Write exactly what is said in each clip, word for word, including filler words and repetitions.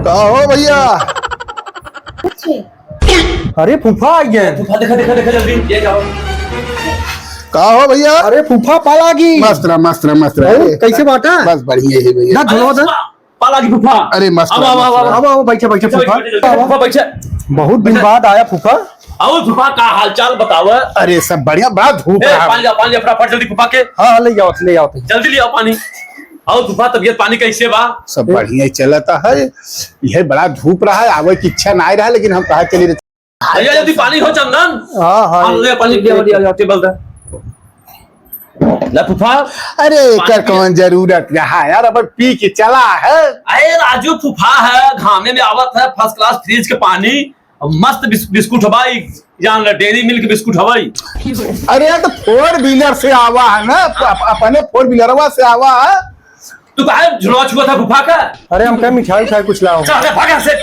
का हो भइया? अरे फूफा आ गए। फूफा देखा, देखा, देखा, जल्दी, ये जाओ। का हो भइया? अरे फूफा, पाला गई। मस्त रहा, मस्त रहा, मस्त रहा। और अरे, कैसे बाटा? बस बढ़िया है भइया। ना, झुलावा था। पाला गई फूफा। अरे मस्त रहा, मस्त रहा। आवा, आवा, आवा, बैठा, बैठा, बैठा, फूफा। बैठा, बैठा, फूफा, बैठा। बहुत दिन बाद आया फूफा। और फूफा का हालचाल बतावा? अरे सब बढ़िया, बड़ा धूप ए, रहा। पानी लाओ, पानी लाओ, फटाफट जल्दी फूफा के। हाँ, हाँ, ले जाओ, ले जाओ तुम। जल्दी ले आओ पानी। और फूफा, तबीयत पानी कैसे बा? सब बढ़िया ही चलता है, यह बड़ा धूप रहा है, आवे की इच्छा ना रहा, लेकिन हम कहा चली रहे। भइया, जल्दी पानी हो, चंदन। हाँ, हाँ। हाँ, ले पानी, ले, ले, ले, टेबल दे। ले फूफा। अरे, पानी एकर पिया। कौन जरूरत रहा यार, अब पी के चला है। अरे राजू, फूफा है, घामे में आवत है, first class fridge के पानी, मस्त बिस-, बिस्कुट हवाई, जान ले, Dairy Milk बिस्कुट हवाई। अरे यार, तो four wheeler से आवा है ना, अप-, अप-, अपने four wheelerवा से आवा है। तू काहे झुलवा छुआ था फूफा का? अरे, हम कहे मिठाई उठाई कुछ लाओ। चल, अरे भाग यहाँ से।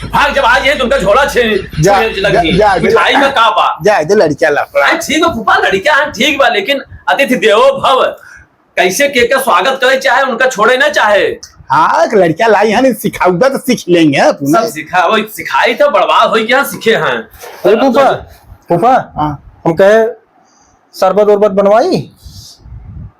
भाग, जब आ गए तुमका झोला छे-, जा, छे लगी। जा, जा, जा। मिठाई में का बा? जा, जा, लड़का लफड़ा। अरे ठीक बा फूफा, लड़का है, ठीक बा, लेकिन अतिथि देवो भव। कैसे के का स्वागत करे चाहे, उनका छोड़े ना चाहे। हाँ, एक लड़का लाई है, सिखाऊंगा तो सीख लेंगे अपना। सब सिखा, वही सिखाई तो बड़वा होई क्या सीखे हैं। अरे फूफा, फूफा, हाँ। हम कहे शरबत उरबत बनवाई?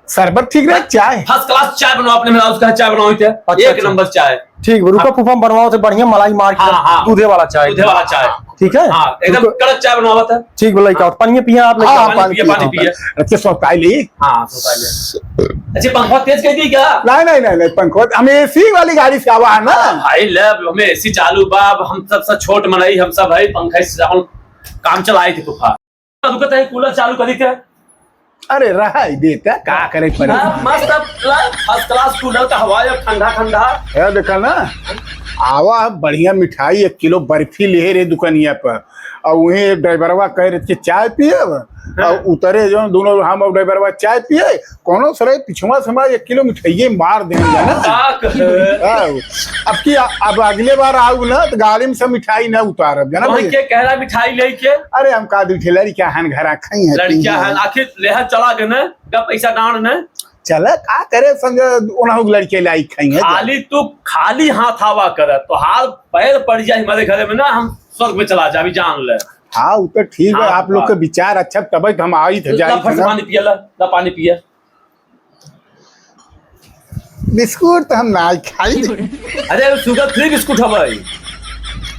शरबत ठीक रहे, चाय? First class चाय बनवा, अपने मेहरारू से कहा चाय बनवाओ इते। अच्छा, एक अच्छा। नंबर चाय। ठीक बा, रुका हाँ। फूफा, हम बनवाओ थे बढ़िया मलाई मार के हाँ, हाँ। दूधे वाला चाय। दूधे वाला चाय। ठीक है? हाँ, एकदम रुको। कड़क चाय बनवावत है। ठीक बा, लइका, हाँ। पानी पिया आप, लइका? हाँ, हाँ, पानी पानी पिया, पिया, पानी पानी पिया। पिया। अच्छा, सौताई ली? हाँ, सौताई ले। अच्छा, पंखा तेज कर दी क्या? नहीं, नहीं, नहीं, नहीं, पंखा, हम AC वाली गाड़ी से आवा है ना। हाँ, भाई, ले, अब हमें AC चालू बा, अब हम सब से छोट मनई, हम सब है, पंखा से अपन काम चलाई थी फूफा। रुकत है, cooler चालू करी के। अरे रहा ही देता, का करे पड़े। हाँ, मस्त अब ला, first class cooler का हवा है, ठंडा ठंडा। है देखा ना, आवा बढ़िया मिठाई, एक किलो बर्फी ले रहे दुकानिया पर, और वहीं एक ड्राइवरवा कह रहे कि चाय पिए, हाँ। और उतरे जो दोनों हम और ड्राइवरवा चाय पिए, कौनो सरे पिछुआ से हमारे एक किलो मिठाइये मार देंगे ना। का कहे? हाँ, अब की, अब अगले बार आऊ ना तो गाड़ी में से मिठाई ना उतारब, जाना वही भैया? के कह रहा मिठाई लेके? अरे हम का दू ठे लड़कियां हन घरा खाई हैं, लड़कियां हन, आखिर लेहा चला गए ना, का पैसा डांड ने? चला का करे संजय, ओनहु लड़के लाई खाई हैं। खाली तू खाली हाथ आवा कर, तोहार पैर पड़ जाए हमारे घरे में ना, हम स्वर्ग में चला जाबी, जान ले। हाँ, वो तो ठीक है, हाँ, आप लोग हाँ। के विचार अच्छा, तबे तो हम आई थे, ला जाई फट थे से ना। पानी पिया, ला, ला पानी पिया। बिस्कुट तो हम ना खाई। अरे, sugar free बिस्कुट है भाई।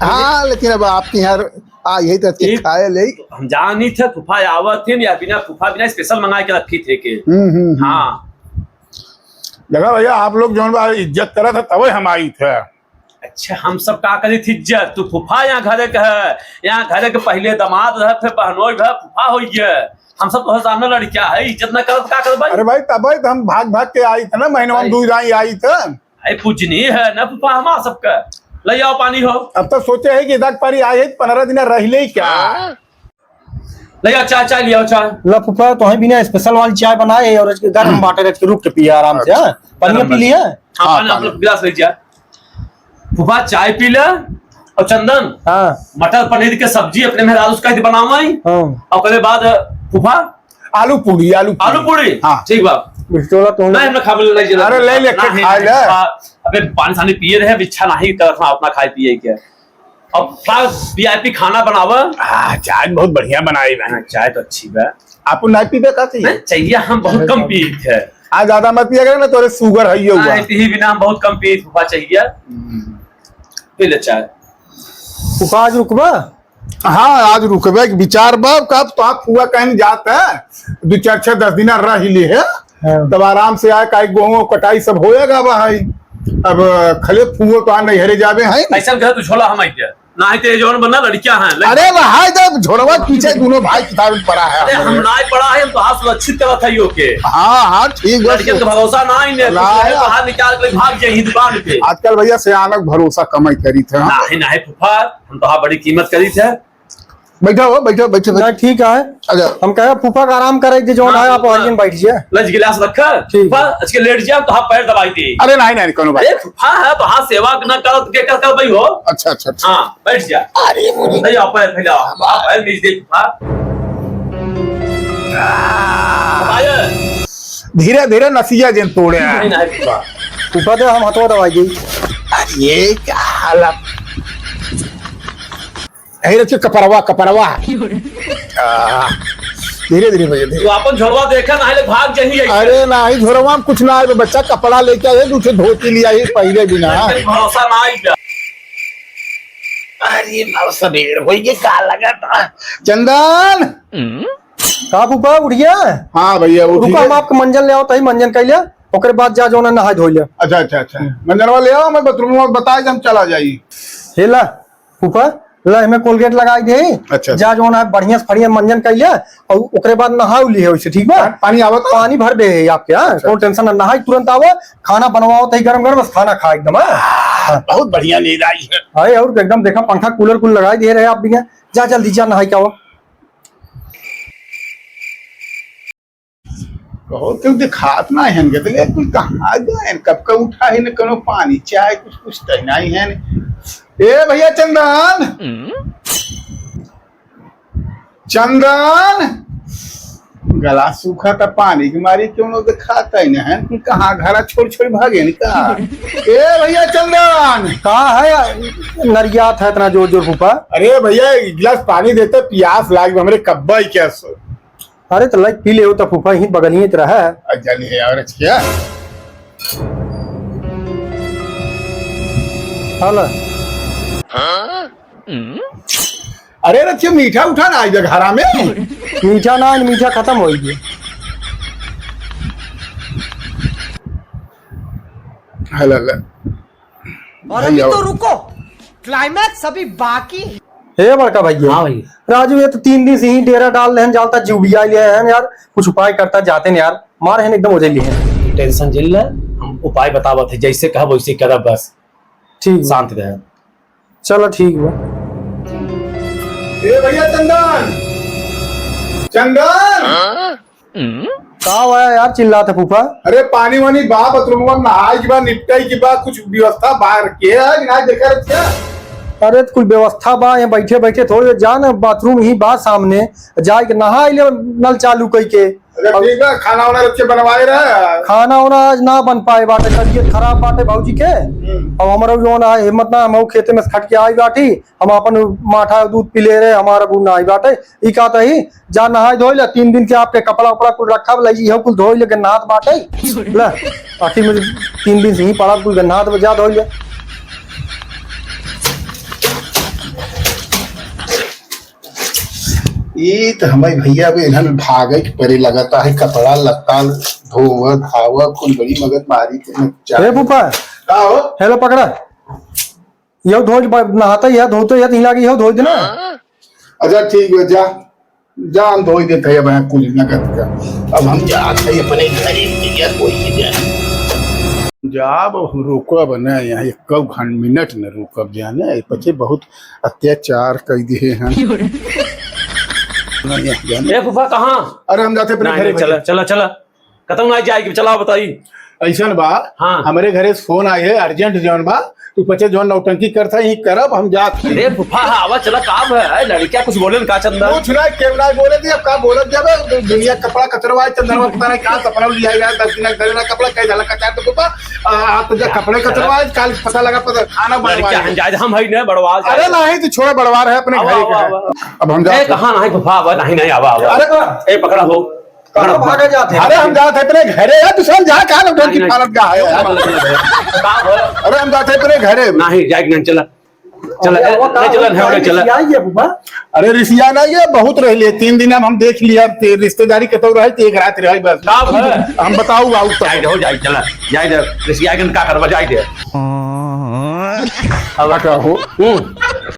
हाँ, लेकिन अब आपके यहाँ आ यही तो अच्छे एक खाए ले। हम जानी थे, फूफा आवत थे या बिना फूफा बिना special मंगा के रखी थे के। हम्म, हम्म, हम्म। हाँ। देखा भैया, आप लोग जौन बा इज्जत करत है, तबे हम आई थे। अच्छा, हम सब का करी थी इज्जत? तू फूफा यहाँ घरे के है, यहाँ घरे के पहले दामाद रहे, फिर बहनोई रहे, फूफा हो गए। हम सब तो सामने लड़किया है, इज्जत ना करत का करबै? अरे भाई, तबै तो हम भाग भाग के आई थे ना, महीनवा में भाई। दू दाई आई थे। अरे पूजनीय है ना फूफा हमार सबका। ले आओ पानी हो। अब तो सोचे है कि इधर पारी आए है, पन्द्रह दिन रह ले क्या? हाँ। ले आओ चाय, चाय ले आओ चाय। ला फूफा, तोहे बिना special वाली चाय बनाए और इसके गर्म बाटे रख के रुक के पिया आराम से, हाँ? अच्छा। पानी पी लिया? हाँ, हाँ, पानी आप पानी। लोग गिलास ले जा। फूफा चाय पी ले और चंदन, हाँ। मटर पनीर के सब्जी अपने मेहरारू से कह के बनावाई। हाँ। और ओकरे बाद फूफा आलू पूड़ी, आलू पूड़ी। आलू पूड़ी? हाँ। ठीक बा। बिस्टोला तो नहीं, हम ना खाबे ले, अरे ले ले, नहीं, खा ले। हाँ, अबे पानी सानी पिए रहे, अब इच्छा नहीं करत ना उतना खाए पिए के। अब का VIP खाना बनावा। हाँ, चाय बहुत बढ़िया बनाई बा। हाँ, चाय तो अच्छी बा। आप नहीं पीबे का चाहिए? नहीं, चाहिए, हम बहुत कम पीत है। हाँ, ज्यादा मत पिया करे ना, तोरे sugar है ये हुआ। हाँ, इतनी बिना हम बहुत कम पीत हुआ चाहिए। हम्म। पी ले चाय। फूफा आज रुकबा? हाँ, आज रुकबे, एक विचार बा, का तो आप फुआ कहीं जात है, दो चार छह दस दिन रह ही ले है, हाँ। तब आराम से आए, काहे गेहूं कटाई सब होएगा बा है। अब खले फुआ तो आ नैहरे जाबे है। ऐसा कहे तू झोला हम आई क्या? ना है ते जौन बना लड़कियां हैं, लड़- अरे भाई, जब झोलवा पीछे दोनों भाई किताब में पड़ा है अरे हम हमारे। ना पड़ा है, हम तो हाथ सुरक्षित करत है यो के। हाँ, हाँ, ठीक बा। लड़कियन के भरोसा ना ही ने, ना कुछ है, है। बाहर निकाल के भाग जाए ही दुकान पे। आजकल भैया सियानक भरोसा कम ही करी थे, हाँ। नहीं, नहीं, फूफा, हम तो हाँ बड़ी कीमत करी थे। बैठा हो, बैठा, बैठा, बैठा। ना, ठीक है। अच्छा। हम कहे फूफा का आराम करे, जे जौन हाँ, है, आप फूफा। वहीं बैठ जाए। लज गिलास रखा, ठीक। फूफा, आज के लेट जाए, तो हाँ पैर दबाई दी। अरे नहीं, नहीं, कोनो बात अरे फूफा है, तो हाँ सेवा ना करत के कर, कर भाई हो। अच्छा, अच्छा, अच्छा। हाँ, बैठ जा। अरे मुझे नहीं, आप पैर फैलाओ, आप पैर नीचे दे फूफा। आए। धीरे, धीरे नसिया जेन तोड़े। नहीं, नहीं, फूफा। फूफा दे, हम हथवा दबाई दी। अरे ये क्या? आला। यही रखियो कपड़वा, कपड़वा। आ, धीरे धीरे भैया, धीरे। तू अपन झोरवा देखा, नाहीं ले भाग जाही ऐसे। अरे नाहीं, झोरवा में कुछ ना आए, बच्चा कपड़ा लेके आए, दूसरे धोती लिया, ये पहले भी ना। तेरे भरोसा ना आई क्या? अरे ना, सबेर होई, ये का लगा था? चंदन! का फूफा, उठिया? हाँ भैया, उठिए। रुको, हम आपके मंजन ले आओ, तही मंजन कइ लिया, ओकरे बाद जा जो ना नहाए धोए लिया। अच्छा, अच्छा, अच्छा। मंजनवा ले आओ, मैं बाथरूम में बताए, हम चला जाई। हे ला, फूफा, ला, एमे कोलगेट लगाई दे। अच्छा, अच्छा। जा जो ना बढ़िया से बढ़िया मंजन कइ लिया, और ओकरे बाद नहाउ ली है वैसे, ठीक बा? पा-, पानी आवत है? पानी भर दे है आपके, हाँ? अच्छा, कौन अच्छा। टेंशन ना, नहाई तुरंत आवा, खाना बनवाओ तही गरम गरम, बस खाना खा एकदम, हाँ? हाँ, बहुत बढ़िया नींद आई है। अरे, और एकदम देखा, पंखा कूलर कुल लगाई दे रहे आप भी, जा जल्दी जा नहाई के आवा। कहो, केहू देखात ना है इनके, तो ये कुल कहाँ गए हैं? कब का उठा है, न कोनो पानी, चाय, कुछ, कुछ तो नहीं है। ए भैया चंदन, चंदन, गला सूखा था पानी के मारी, क्यों लोग देखाता ही नहीं है? कहाँ घरा छोड़ छोड़ भागे नहीं का? ए भैया चंदन, का है, नरियात है इतना जोर जोर फूफा? अरे भैया, एक गिलास पानी देते, प्यास लाग, हमरे कब्बा ही क्या सो। अरे तो लाइक पी ले हो तो फूफा, यहीं बगल ही तो रहा है। अच्छा, ले आओ रचिया। हाला। अरे रचिया, मीठा उठा ना आइबे घरा में। मीठा ना, मीठा खत्म हो गया। हाला, हाला। और अभी भैया। तो रुको, climax अभी बाकी है। हे बड़का भैया। हाँ भैया। राजू, ये तो तीन दिन से ही डेरा डाल लेहन, जालता जुबिया ले हैं यार, कुछ उपाय करता जाते हैं यार, मार है एकदम ओझेली है। Tension जिन ले, हम उपाय बतावत है, जैसे कहब वैसे करब बस। ठीक बा। शांत रहे। चलो ठीक बा। ए भैया चंदन, चंदन। का हुआ यार, चिल्लात है फूफा? अरे पानी वानी बा, बाथरूम में नहाए के बा, निपटाए के बा, कुछ व्यवस्था बाहर के है कि ना देखा रहे क्या? अरे तो कुल व्यवस्था बा, यहाँ बैठे बैठे थोड़े जा ना, बाथरूम ही बा सामने, जाए के नहाए ले नल चालू कइ के। अच्छा ठीक बा, खाना वाना रखे बनवाए रहे? खाना वाना आज ना बन पाए बाटे, तबीयत खराब बाटे भौजी के। हम्म। अब हमरा जौन है हिम्मत ना, हम खेते में से खट के आई बाटी, हम अपन माठा दूध पी ले रहे, हमारा बूढ़ ना आई बाटे। ई का तही जा नहाए धोए ले, तीन दिन के आपके कपड़ा उपड़ा कुल रखा बा, इहो कुल धोए ले, गन्नात बाटे। ले, आखिर में तीन दिन से ही पड़ा कुल गन्नात बा, जा धोए ले। ई त हमारे भैया भी इन्हन भागे के परे लगता है, कपड़ा लत्ता धोवा धावा कुल बड़ी मगज मारी के न चाहे। ए फूफा, का हो? हेलो पकड़ा। यो धोए के बाद नहाता ही है, धोते ही है, तो हिला के यो धोए देना। अच्छा ठीक है, जा। जान धोई देत है अब यहाँ कुल नगद का। अब हम जात है अपने घरे, भैया कोई के जाए। जाब अब हम रुकब न यहाँ, एक घंट मिनट न रुकब जाने, ए पचे बहुत अत्याचार कर दिए हैं। ए फूफा, कहाँ? अरे हम जाते अपने नहीं, घरे नहीं, भैया। चला, चला, चला। कतौ ना जाए कि चलाओ बताई। ऐसन बा, हाँ। हमरे घरे से फोन आए है, urgent जौन बा, तू पचे जौन नौटंकी करता ही करब, हम जात हई। अरे फूफा, हाँ, आवा चला, का है? लड़किया कुछ बोले न का चंदा? कुछ ना, केहू ना बोले दी, अब का बोलत जाबे? दु-, दुनिया कपड़ा कचरवा है, चंदनवा पता नहीं का सपना लिया यार, दस दिन का कपड़ा कह जाला कचार तो फूफा, आ, आप तो जा कपड़े कचरवा है, काल पता लगा पता खाना बनवा लड़किया है। हम जाए, हम है ना बड़वार अरे जाए। नहीं, तो छोड़ा बड़वार है अपने आवा, घरे आवा, का है। आवा। अब हम ए, जाते हैं। कहाँ नहीं फूफा, आवा, नहीं, नहीं, आवा, आवा। अरे, ए, पकड़ा हो। कहाँ भागा जात है? अरे हम जात है अपने घरे यार, तू समझा का लोग नहीं, की नहीं। पालत का है यार? का हो? अरे हम जात है अपने घरे। नहीं, जाए के नहीं, चला। चला, अरे, ए, वो का नहीं, चला, हो? नहीं, चला। रिसिया ये बुबा? अरे रिसिया ना, ये बहुत रह लिए, तीन दिन अब हम देख लिया, ते रिश्तेदारी के तो रहे, ते एक रात रहे बस। का हो? हम बताऊ, आऊ जाए दे, हो जाए, चला। जाए दे, रिसिया के का करबा, जाए दे। अब का हो? हम्म।